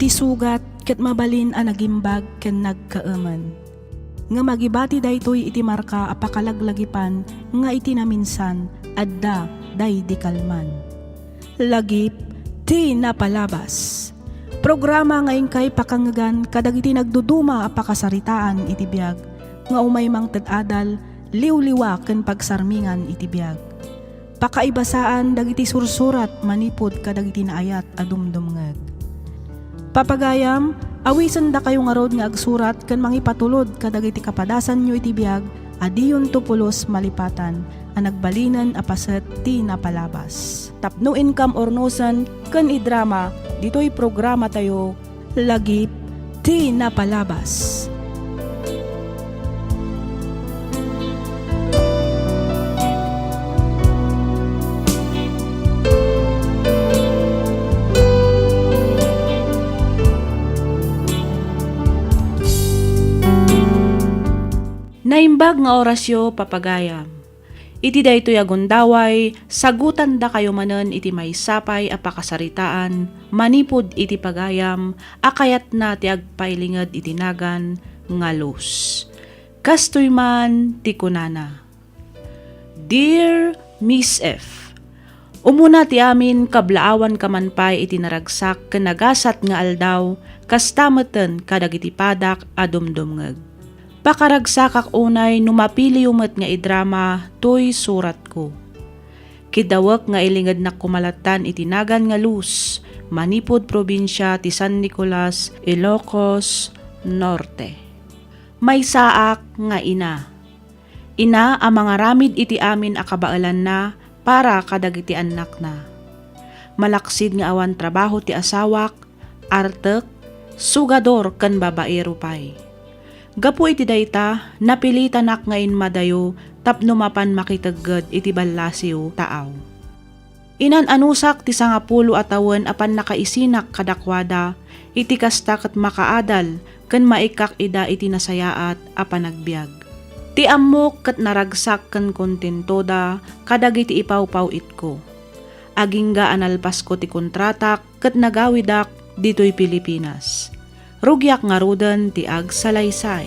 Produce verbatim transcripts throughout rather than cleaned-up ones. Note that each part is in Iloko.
Ti sugat ket mabalin a nagimbag ken nagkaemen. Ngem agibati daytoy iti marka a pakalaglagipan nga iti naminsan, adda daydi kalman. Lagip ti napalabas. Programa nga inkay pakangngegan kadagiti nagduduma a pakasaritaan iti biag nga umay mangted adal, liwliwa ken pagsarmingan iti biag. Pakaibasaan dagiti sursurat manipud kadagiti naayat a dumdumngeg. Papagayam, awisendakayo ngarud nga agsurat ken mangipatulod kadagiti kapadasanyo iti biag a diyonto pulos malipatan a nagbalinen a paset ti napalabas. Tapno inkam urnosen ken idrama ditoy programatayo, Lagip ti Napalabas. Naimbag nga orasyo, papagayam. Iti daytoy a gundaway, sagutandakayo manen iti maysa pay a pakasaritaan manipud iti pagayam a kayatna ti agpailinged iti nagan nga luz. Kastoy man ti kunana, Dear Miss F, umuna ti amin, kablaawanka man pay iti naragsak ken nagasat nga aldaw, kasta meten kadagiti padak a dumdumngeg. Pakaragsakak unay no mapiliyo met nga idrama toy suratko. Kiddawek nga ilingednak koma lattan iti nagan nga luz manipud probinsia ti San Nicolas, Ilocos Norte. Maysaak nga ina. Ina a mangaramid iti amin a kabaelanna para kadagiti annakna. Malaksid nga awan trabaho ti asawak, artek, sugador ken babaero pay. Gapu iti dayta, napilitanak nga inmadayo tapno mapan makitegged iti ballasiw taaw. Inan-anusak ti sangapulo a tawen a pannakaisinak kadakuada, iti kasta ket makaadal ken maikkak ida iti nasayaat a panagbiag. Ti ammok ket naragsak ken kontentoda kadagiti ipawpaw-itko. Agingga a nalpasko ti kontratak ket nagawidak ditoy Pilipinas. Rugiak ngaruden ti agsalaysay.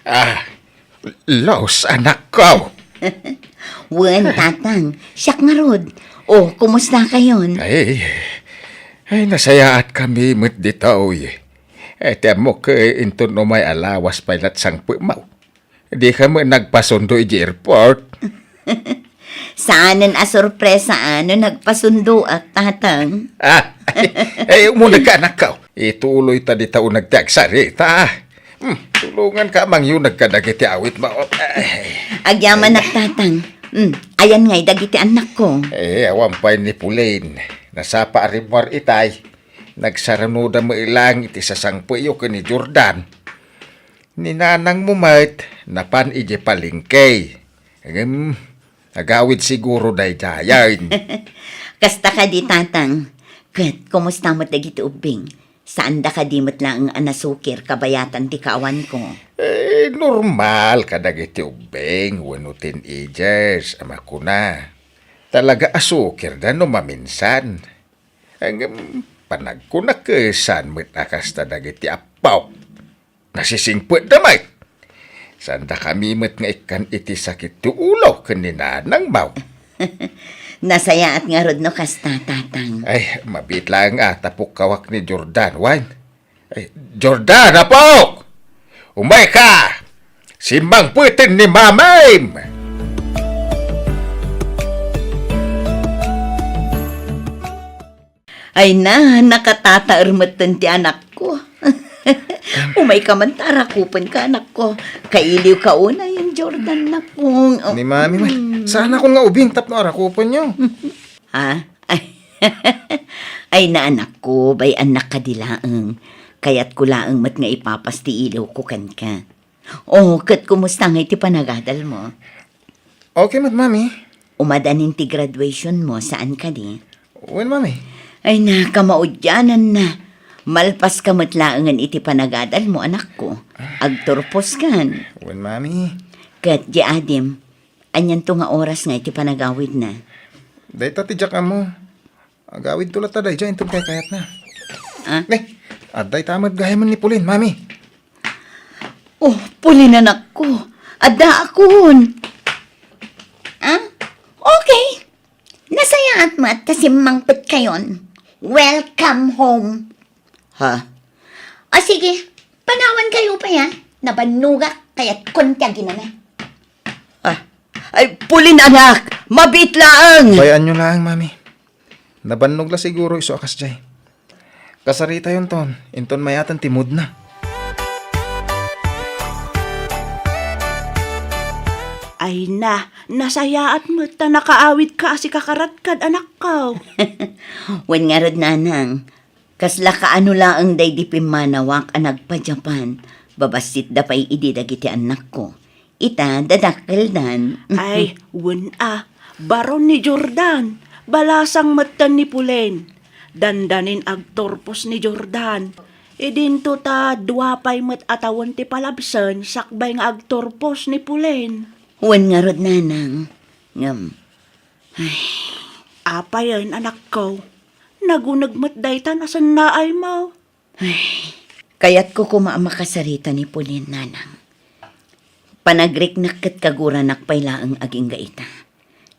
Ah, Luz, anakko. Wen, Tatang. Siak ngarud. O, kumustakayon? Ay, ay, nasayaatkami met ditoy. Ay, ti ammok, eh, inton umay a lawas pay lat sangpetmo. Dika met nagpasundo iti airport. Saanen a sorpresa no nagpasundoak, Tatang. Ah, ay, ay, umunegka, anakko. Ituloyta dita uneg ti agsarita. Hmm, tulonganka a mangyuneg kadagiti awitmo. Ay. Agyamanak, Tatang. Hmm, ayan ngay dagiti annakko. Eh, awan pay ni Pauline. Nasapa a rimmuar itay. Nagsarunoda met lang iti sasangpetyo ken ni Jordan. Ni nanangmo met, napan idiay palengke. Ngem, agawid siguro daydiayen. Kasta kadi, Tatang. Ket, kumusta met dagiti ubbing? Saanda kadi met laeng a nasukir kabayatan ti kaawanko? Eh, normal kadagiti ubbing wenno teenagers a makuna. Talaga a sukirda no maminsan. Ngem, panagkunak, saan met a kasta dagiti appok. Nasisingpetda met. Saandakami met nga ikkan iti sakit ti ulo ken ni nanangmo. Nasayaat ngarud no kasta, Tatang. Ay, mabiit laeng a ta pukkawak ni Jordan, wen. Ay, Jordan, apok! Umayka! Simmangpeten ni mamam! Ay na, nakatataer metten ti anakko. Umayka man ta arakupenka, anakko. Kailiwka unay, Jordan, nakong. Ni Mami, man. Mm. Saan ako nga ubing tapno arakupenyo? Ha? Ay, Ay, naanakko, bay-annak kadi laeng. Kayatko laeng met nga ipapas ti iliwko kenka. O, ket kumusta ngay ti panagadalmo? Okay met, Mami. Umadanin ti graduationmo, saan kadi? Wen, Mami. Ay, nakamaudiananna. Malpaska met laengen iti panagadalmo, anakko. Agturposkan. Wen, Mami. Ket di adim, anianto nga oras nga iti panagawidna? Dayta ti diak ammo. Agawidto latta daydiay inton kaykayatna. Ah? Ne, adda ita met gayamen ni Pauline, Mami. Oh, Pauline, anakko. Addaakon. Ah? Okay. Nasayaat met ta simmangpetkayon. Welcome home. Ha? O sige, panawankayo pay, ha? Nabannogak, kayatkon ti aginana. Ah. Ay, Pauline, anak! Mabiit laeng! Bay-anyo laeng, Mami. Nabannog la siguro isu a kasdiay. Kasaritayonton, inton mayaten ti moodna. Ay na, nasayaat met ta nakaawidka a sikakaratkad, anakko. Wen ngarud, nanang, kasla kaano laeng daydi pimmanawak a nagpadiapan, babassitda pay idi dagiti annakko. Ita, dadakkeldan. Ay, wen a. Baron ni Jordan. Balasang metten ni Pauline. Dandanin agturpos ni Jordan. Idinto ta dua pay met a tawen ti palabsen sakbay nga agturpos ni Pauline. Wen ngarud, nanang. Ngem, ay. Apayen, anakko. Naguneg met daytan a sennaaymo. Ay, kayatko koma a makasarita ni Pauline, nanang. Panagriknak ket kaguranak pay laeng agingga ita,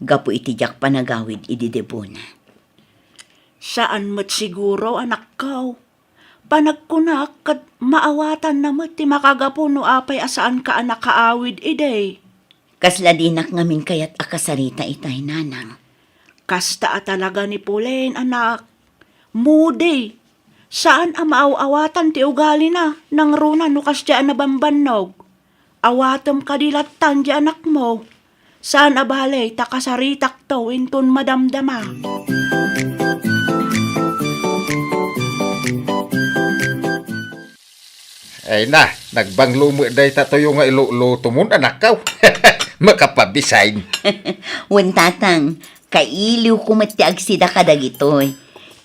gapu iti diak panagawid idi debona. Saan met siguro, anakko. Panagkunak ket maawatanna met ti makagapu no apay a saanka a nakaawid idi. Kasla dinak ngamin kayat a kasarita itay, nanang. Kasta a talaga ni Pauline, anak. Moody. Saan a maaw-awatan ti ugalina, nangruna no kasdiay a nabambannog. Awatem kadi lattan di anakmo. Saan a bale ta kasaritakto inton madamdama. Ay na, nagbanglo met dayta tuyo nga ilulutomon, anakko. Makapabisain. Wen, tatang, kailiwko met ti agsida kadagitoy.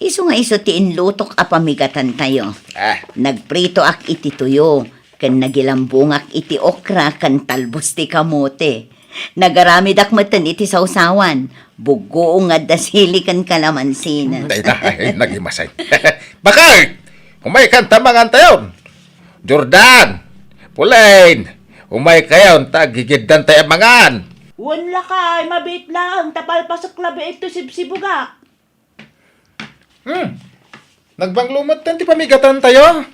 Isu nga isu ti inlutok a pamigatantayo. Ah. Nagpritoak iti tuyo, ken nagilambongak iti okra ken talbos ti kamote. Nagaramidak metten iti sawsawan, buggoong nga adda sili ken kalamansi. Dayta, ay, nagimasay. Bakit? Umaykan ta mangantayon. Jordan, Pauline, umaykayon ta agigiddantay a mangan. Wen lakay, mabiit laeng ta palpasek labi iti sibsibugak. Hmm. Nagbanglo metten ti pamigatantayo.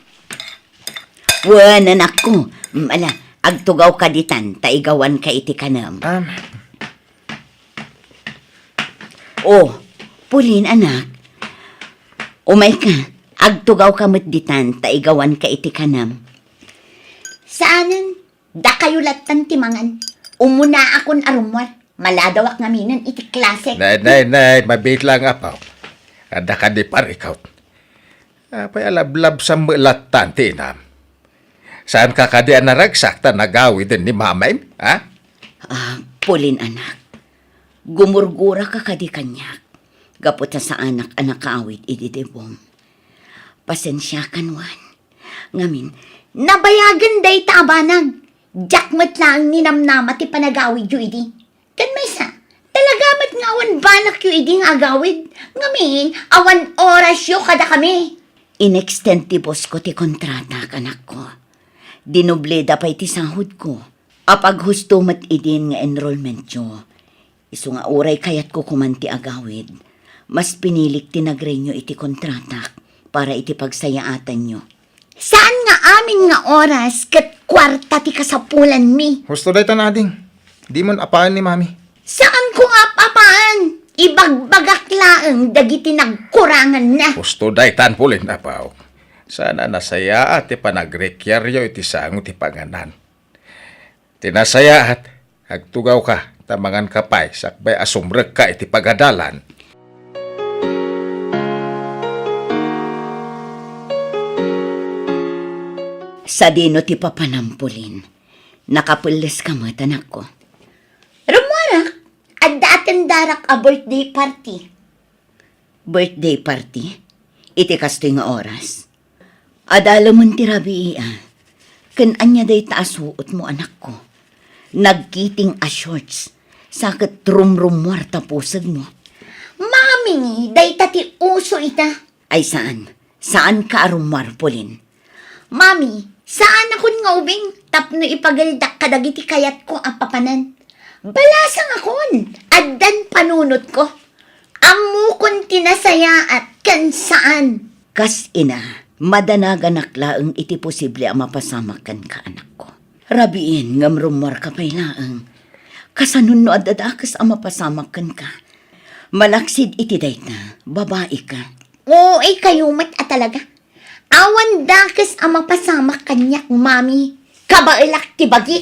Wen, anakko. Mm, ala, agtugawka ditan ta igawanka iti kanem. Um. Oh, Pauline, anak. Umayka, agtugawka met ditan ta igawanka iti kanem. Saanen, dakayo lattan ti mangan. Umunaakon a rummuar. Maladawak ngaminen iti klase. Nay, nay, nay, mabiit laeng, apo. Adda kadi parikut. Apay a lablabsam met lattan ti inam? Saanka kadi a naragsak ta nagawiden ni mamaem, ha? Ah, Pauline, anak. Gumurguraka kadi kaniak. Gapu ta saanak a nakaawid idi debom. Pasensiakan, wen. Ngamin, nabayagen dayta a banag. Diak met laeng ninamnama ti panagawidyo idi. Ken maysa, talaga met nga awan banakyo idi nga agawid. Ngamin, awan orasyo kadakami. Inextend ti boss ko ti kontratak, anakko. Dinobleda pay ti sahod ko. Apaghusto met idin nga enrollmentyo. Isu nga uray kayatko koman ti agawid, mas pinilik ti nagrenew iti kontratak para iti pagsayaatanyo. Saan nga amin nga oras ket kuarta ti kasapulanmi? Husto daytan, ading. Dimon apaen ni Mami. Saanko nga ap-apaen. Ibagbagak laeng dagiti nagkuranganna. Husto daytan, Pauline, apo. Saan a nasayaat ti panagrekiaryo iti sango ti panganan. Ti nasayaat, agtugawka, ta manganka pay, sakbay a sumrekka iti pagadalan. Sadino ti papanam, Pauline? Nakapelles ka met, anakko. Rummuarak, adda atendarak a birthday party. Birthday party? Iti kastoy nga oras? Adalemen ti rabii, a. Ken ania dayta a suotmo, anakko? Nagkiting a shorts, sa ket rumrummuar ta pusegmo. Mami, dayta ti uso ita. Ay, saan. Saanka a rummuar, Pauline. Mami, saanakon nga ubing tapno ipageldak kadagiti kayatko a papanan. Balasangakon, addan panunotko. Ammokon ti nasayaat ken saan. Kas ina, madanaganak laeng iti posible a mapasamak kenka, anakko. Rabiin, ngem rummuarka pay laeng. Kasanon no adda dakes a mapasamak kenka? Malaksid iti dayta, babaika. Uy, kayo met a talaga. Awan dakes a mapasamak kaniak, Mami. Kabaelak ti bagi.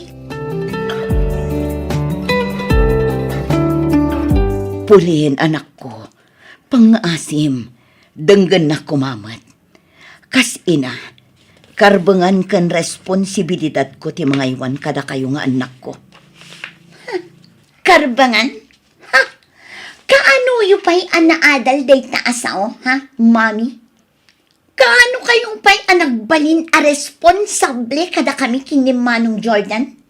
Pauline, anakko, pangngaasim, denggennak koma met. Kas ina, karbengan ken responsibilidadko ti mangaywan kadakayo nga annakko. Karbengan? Ha? Kaanoyo pay a naadal dayta a sao, ha, Mami? Kaano kayo pay a nagbalin a responsable kadakami ken ni Manong Jordan?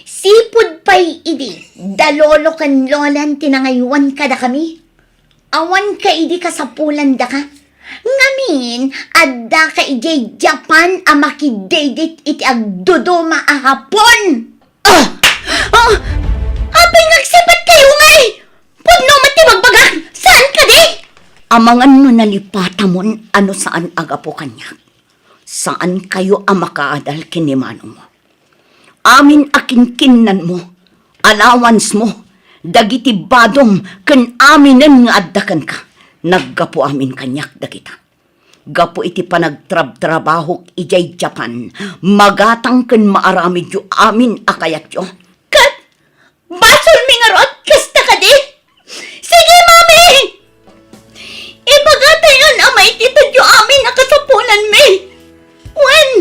Sipud pay idi da lolo ken lolan ti nangaywan kadakami. Awan ka idi kasapulandaka. Ngamin, adda ka idiay Japan a makideydit iti agduduma a Hapon. Ah! Ah! Apay nga agsipat kayo ngay? Pudno met ti bagbagak! Saan kadi? Amangan no nalipatamon a no saan a gapu kaniak. Saan kayo a makaadal ken ni manongmo. Amin a kinkinnanmo, allowance mo, dagiti badom ken aminen nga adda kenka, naggapu amin kaniak dagita. Gapu iti panagtrabtrabahok idiay Japan, magatang ken maaramidyo amin a kayatyo. Ket basolmi ngarud, kasta kadi? Sige, Mami! Ibagatayon a maititedyo amin a kasapulanmi. Wen,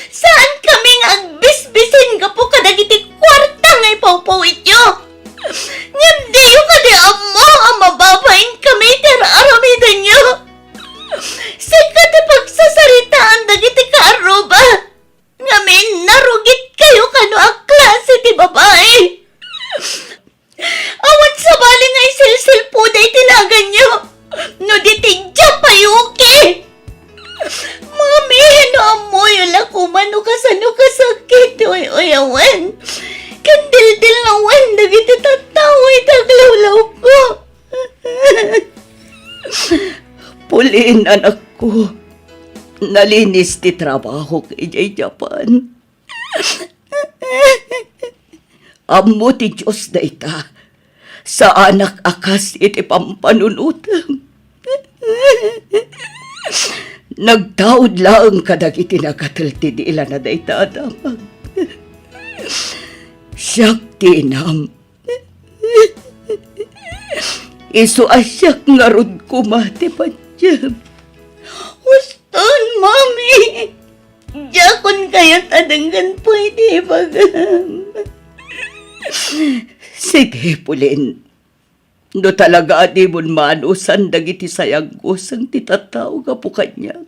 saan kami nga agbisbisin gapu kadagiti kuarta nga ipawpawityo. Ngem diyo kadi ammo a mababain kami iti ar-aramidenyo? Sika ti pagsasaritaan dagiti kaarruba. Ngamin, narugit kayo kano a klase ti babai. Awan sabali nga isilsilpuda iti naganyo. No di ti Japayuki. Mami, no ammoyo la koma no kasano kasakit ti uy-uyawen ken dildilnawen dagiti tattao iti aglawlawko. Pauline, anakko, nalinis ti trabahok idiay Japan. Ammo ti Dios dayta. Saanak a kas iti pampanunotem. Nagtaud laeng kadagiti nagatel ti dilana dayta a damag. Siak ti inam. Isu a siak ngarud koma ti patiem. Uston, Mami! Diakon kayat a denggen pay ti ibagam. Sige, Pauline. No talaga a dimon maanusan dagiti sayanguseng ti tattao gapu kaniak,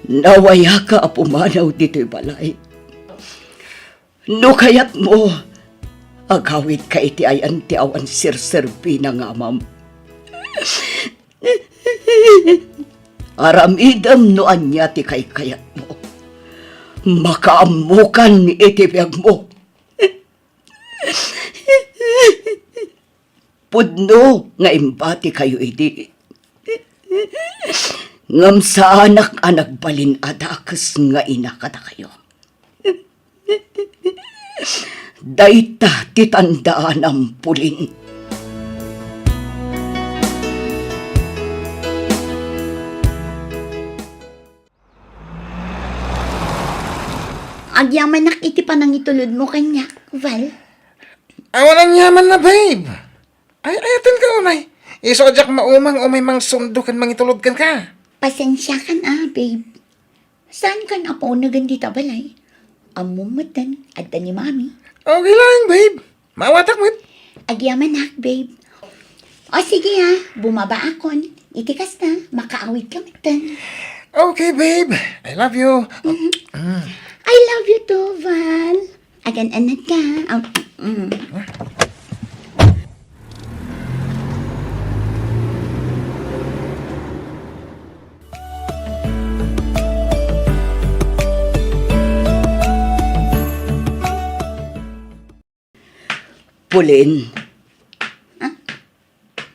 nawayaka a pumanaw ditoy balay. No kayatmo, agawidka iti ayan ti awan serserbina nga amam. Aramidem no ania ti kaykayatmo. Makaammokan iti biagmo. Pudno nga imbatikayo idi. Ngem saanak a nagbalin a dakes nga ina kadakayo. Dayta ti tandaanam, Pauline. Agyamanak iti panangitulodmo kaniak, Val. Awan aniamanna, babe. Ay, ayatenka unay. Isu a diak maumang umay mangsundo ken mangitulod kenka. Pasensiakan a, babe. Saankan a paunegen dita balay? Ammom metten, adda ni Mami. Okay lang, babe. Maawatak met. Agyamanak, babe. O sige a, bumabaakon. Iti kasta, makaawidka metten. Okay, babe. I love you. Mm. I love you too, Val. Agan-anad ka. Aw, mm. Pauline. Ah?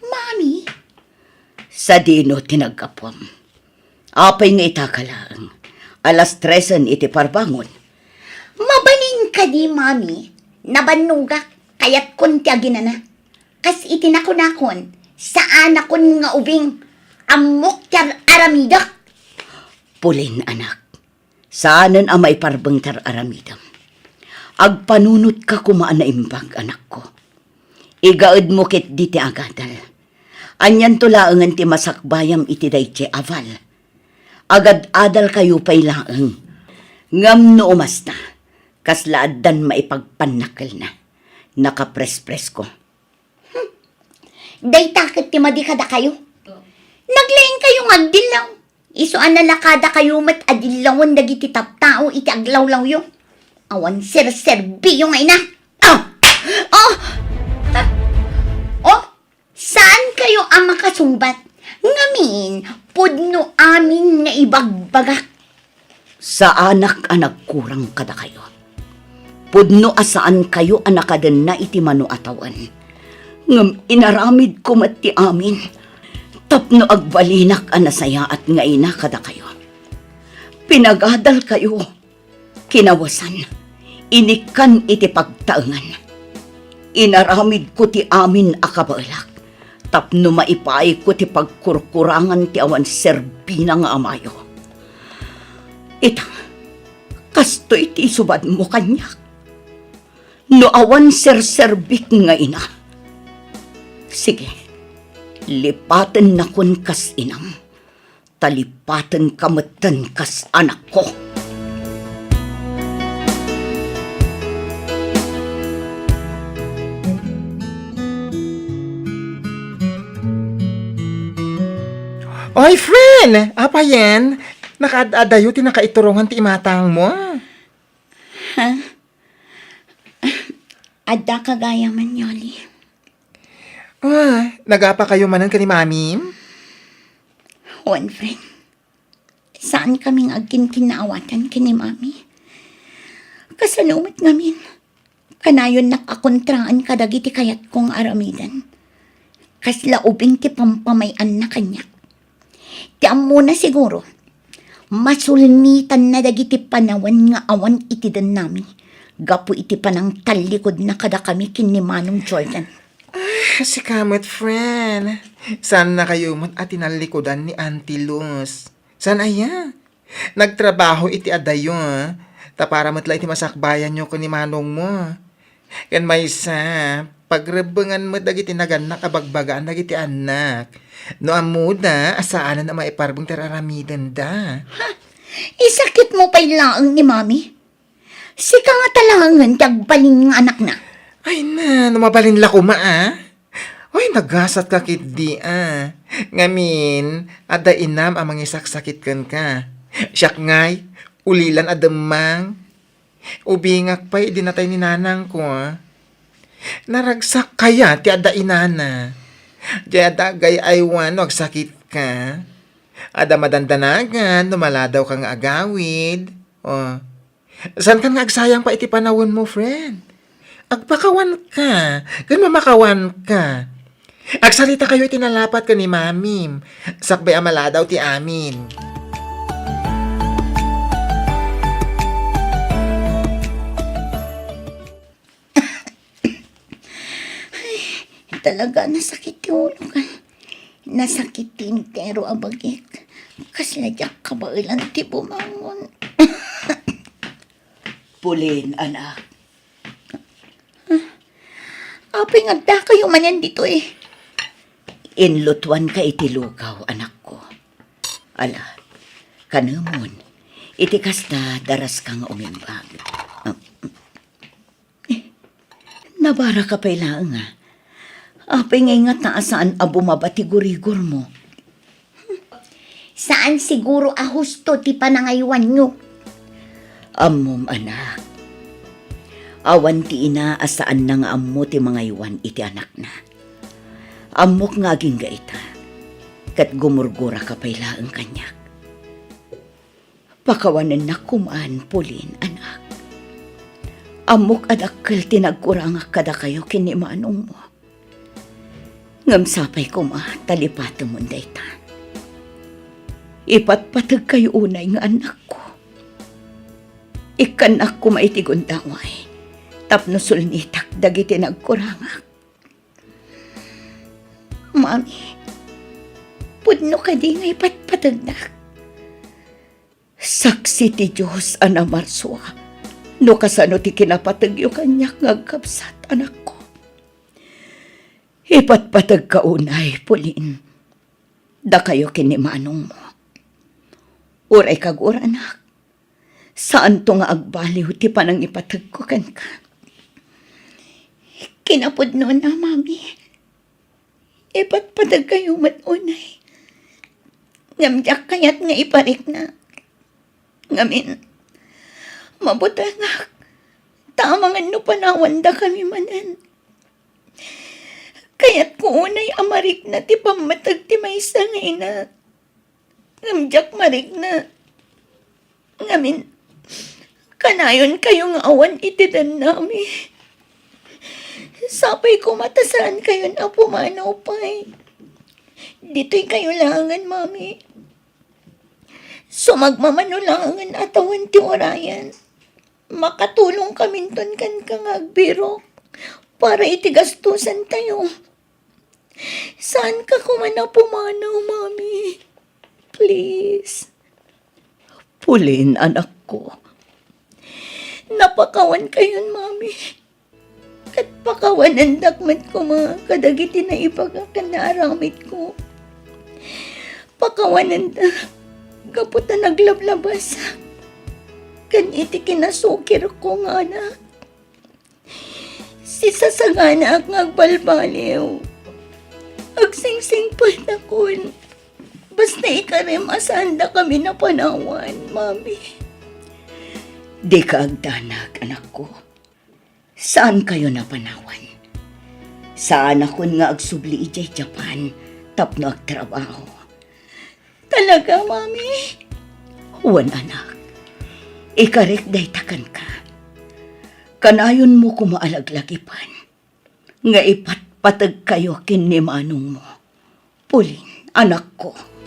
Mami? Sadino ti naggapuam? Apay nga ita ka laeng? Alas tresen iti parbangon. Mabalin kadi, Mami? Nabannogak, kayatkon ti aginana. Kas iti nakunakon, saanakon nga ubing, ammok ti ar-, aramidek. Pauline, anak, saanen a maiparbeng ti ar-aramidem. Agpanunotka koma a naimbag, anakko. Igaedmo ketdi ti agadal. Anianto laengen ti masakbayam iti daytoy a Val? Agad-adalkayo pay laeng. Ngem no umasta, kasla addan maipagpannakkelna. Nakaprespresko. Hmm. Dayta ket ti madi kadakayo. Naglaingkayo nga agdillaw. Isu a nalakadakayo met a dillawen dagiti tattao iti aglawlawyo. Awan serserbiyo nga ina. Oh! Oh! Ah! Oh! Saankayo a makasungbat? Ngamin, pudno amin nga ibagbagak. Saanak a nagkurang kadakayo. Pudno a saankayo a nakadenna iti mano a tawen. Ngem inaramidko met ti amin tapno agbalinak a nasayaat nga ina kadakayo. Pinagadalkayo, kinawesan, inikkan iti pagtaengan. Inaramidko ti amin a kabaelak tapno maipaayko ti pagkurkurangan ti awan serbina nga amayo. Ita, kastoy ti isubadmo kaniak. No awan serserbik nga ina, sige, lipatennakon kas inam, ta lipatenka metten kas anakko. Oy, friend! Apayen, nakaad-adayo ti nakaiturongan ti imatangmo. Ha? Adda kagayaman, Yoli. Ah, nagapakayo manen ken ni Mamim? Wen, friend. Saan kami nga agkinkinnaawatan ken ni Mami. Kasano met ngamin? Kanayonnak a kontraan kadagiti kayatko nga aramiden. Kasla ubing ti pampamay-anna kaniak. Ti ammona siguro, masulnitanna dagiti panawen nga awan iti dennami gapu iti panangtallikudna kadakami ken ni Manong Jordan. Ah, sika met, friend. Saannakayo met a tinallikudan ni Auntie Luz. Saan aya? Nagtrabaho iti adayo, ta para met la iti masakbayanyo ken ni manongmo. Ken maysa, pagrebbengan met dagiti nagannak a bagbagaan dagiti annak. No ammoda a saanen a maiparbeng ti ar-aramidenda. Ha? Isakitmo pay laeng ni Mami? Sika nga talaengen ti agbalin nga anakna. Ay na, no mabalin la koma, a? Oy, nagasatka ketdi, a. Ngamin, adda inam a mangisaksakit kenka. Siak ngay, ulilan a demmang. Ubingak pay idi natay ni nanangko, a. Naragsak kaya ti adda inana. Diay adda agay-aywan no agsakitka. Adda madandanagan no maladawka nga agawid. O, saankan nga agsayang pay iti panawenmo, friend. Agpakawanka, ken mamakawanka. Agsaritakayo iti nalapat ken ni Mamim, sakbay a maladaw ti amin. Ay, talaga, nasakit ti ulok, a. Nasakit ti entero a bagik. Kasla diak kabaelan ti bumangon. Pauline, anak. Ah, apay nga addakayo manen ditoy? Inlutuanka iti lugaw, anakko. Ala, kanemon, iti kasta, daraska nga umimbag. Ah, eh, nabaraka pay laeng, a. Apay ngay ngata a saan a bumaba ti gurigurmo? Saan siguro a husto ti panangaywanyo. Ammom, anak. Awan ti ina a saanna nga ammo ti mangaywan iti anakna. Ammok nga agingga ita, ket gumurguraka pay laeng kaniak. Pakawanennak koman, Pauline, anak. Ammok a dakkel ti nagkurangak kadakayo ken ni manongmo. Ngem sapay koma ta lipatemon dayta. Ipatpategkayo unay nga annakko. Ikkannak koma iti gundaway tapno sulnitak dagiti nagkurangak. Mami, pudno kadi nga ipatpategnak? Saksi ti Dios a namarsua no kasano ti kinapategyo kaniak nga agkabsat, anakko. Ipatpategka unay, Pauline, dakayo ken ni manongmo. Uray kaguranak, saanto nga agbaliw ti panangipategko kenka. Kinapudnona, Mami. Ipatpategkayo met unay. Ngem diak kayat nga iparikna. Ngamin, mabutengak ta amangan no panawandakami manen. Kayatko unay a marikna ti pammateg ti maysa nga ina. Ngem diak marikna. Ngamin, kanayonkayo nga awan iti dennami. Sapay koma ta saankayon a pumanaw pay. Ditoykayo laengen, Mami. Sumagmamano laengen a tawen ti urayan. Makatulongkaminton kenka nga agbirok para iti gastusantayo. Saanka koma a pumanaw, Mami. Please. Pauline, anakko. Napakawankayon, Mami. Ket pakawanendak met koma kadagiti naibaga ken naaramidko. Pakawanendak gapu ta naglablabasak ken iti kinasukirko nga anak. Sisasanganaak nga agbalbaliw. Agsingsingpetakon. Basta ikarem a saandakami a panawan, Mami. Dika agdanag, anakko. Saankayo a panawan. Saanakon nga agsubli idiay Japan tapno agtrabaho. Talaga, Mami? Wen, anak. Ikarek dayta kenka. Kanayonmo koma a laglagipen nga ipatpategkayo ken ni manongmo. Pauline, anakko.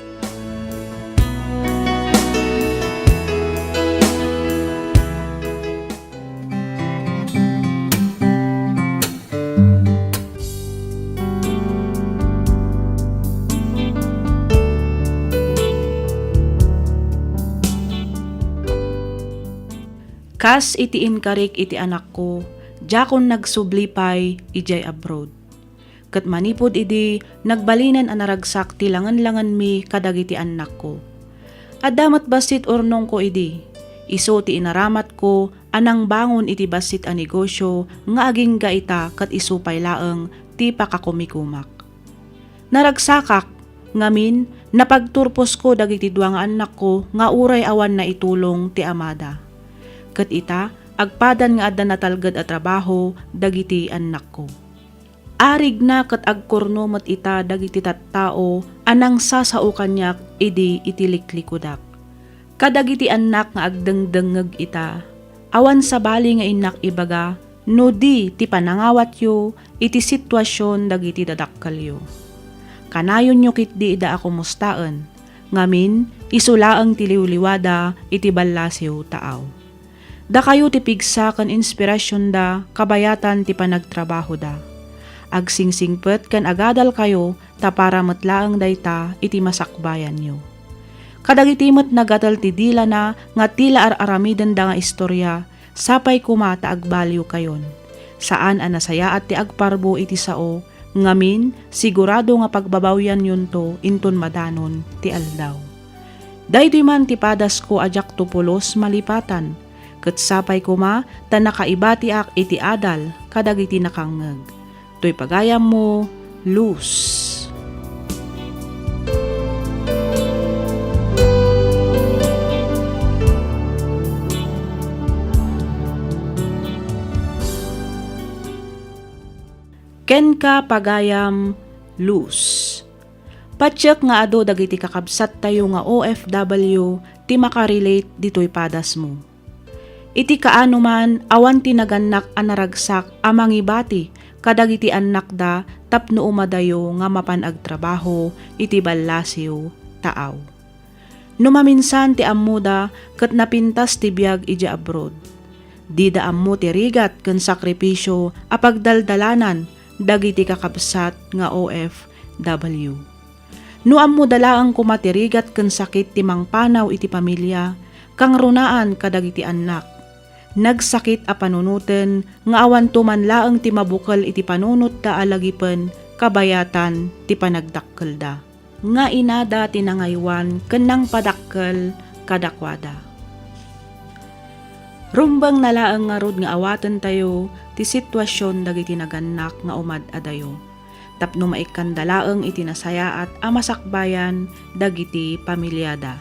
Kas iti inkarik iti anakko, diakon nagsubli pay idiay abroad. Ket manipud idi, nagbalinen a naragsak ti langenlangenmi kadagiti annakko. Adda met bassit urnongko idi, isu ti inaramatko a nangbangon iti bassit a negosio nga agingga ita ket isu pay laeng ti pakakumikumak. Naragsakak, ngamin, napagturposko dagiti dua nga annakko nga uray awan naitulong ti amada. Ket ita, agpadan nga adda natalged a trabaho dagiti annakko. Arigna ket agkurno met ita dagiti tattao a nangsasao kaniak idi iti liklikudak. Kadagiti annak nga agdengdengngeg ita, awan sabali nga innak ibaga no di ti panangawatyo iti situasion dagiti dadakkelyo. Kanayonyo ketdi ida a kumustaen, ngamin, isu laeng ti liwliwada iti ballasiw taaw. Dakayo ti pigsa ken inspirasionda kabayatan ti panagtrabahoda. Agsingsingpet ken agadalkayo ta para met laeng dayta iti masakbayanyo. Kadagiti met nagatel ti dilana nga ti la ar-aramidenda nga istorya, sapay koma ta agbaliwkayon. Saan a nasayaat ti agparbo iti sao, ngamin, sigurado nga pagbabawianyonto inton madanon ti aldaw. Daytoy man ti padasko a diakto pulos malipatan, ket sapay koma ta nakaibatiak iti adal kadagiti nakangngeg. Toy pagayammo, Luz. Kenka, pagayam, Luz. Patiek nga adu dagiti kakabsattayo nga O F W ti makarelate ditoy padasmo. Iti kaano man, awan ti nagannak a naragsak a mangibati kadagiti annakda tapno umadayo nga mapan agtrabaho iti ballasiw, taaw. No maminsan ti ammoda ket napintas ti biag idiay abroad. Dida ammo ti rigat ken sakripisio a pagdaldalanan dagiti kakabsat nga O F W. No ammoda laeng koma ti rigat ken sakit ti mangpanaw iti pamilia, kangrunaan kadagiti annak. Nagsakit a panunoten nga awanto man laeng ti mabukel iti panunotda a lagipen kabayatan ti panagdakkelda. Nga inada ti nangaywan ken nangpadakkel kadakuada. Rumbengna laeng ngarud nga awatentayo ti situasion dagiti nagannak nga umad-adayo, tapno maikkanda laeng iti nasayaat a masakbayan dagiti pamiliada.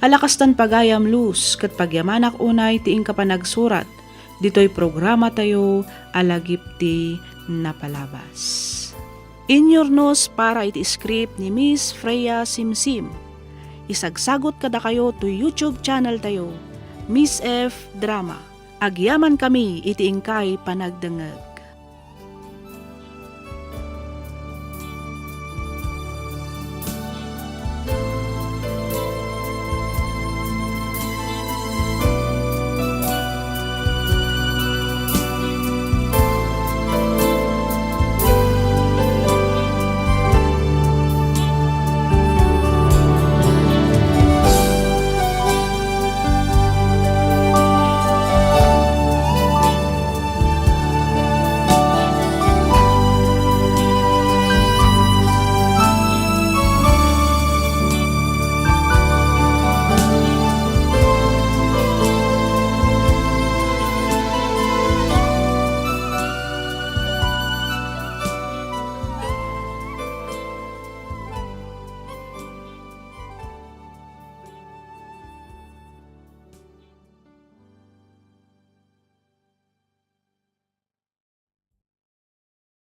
Ala kastan, pagayam, Luz, ket pagyamanak unay ti inka panagsurat ditoy programatayo a Lagip ti Napalabas. Inyurnos para iti script ni Miss Freya Simsim. Isagsagot kadakayo toy YouTube channel tayo, Miss F Drama. Agyamankami iti inkay panagdengngeg.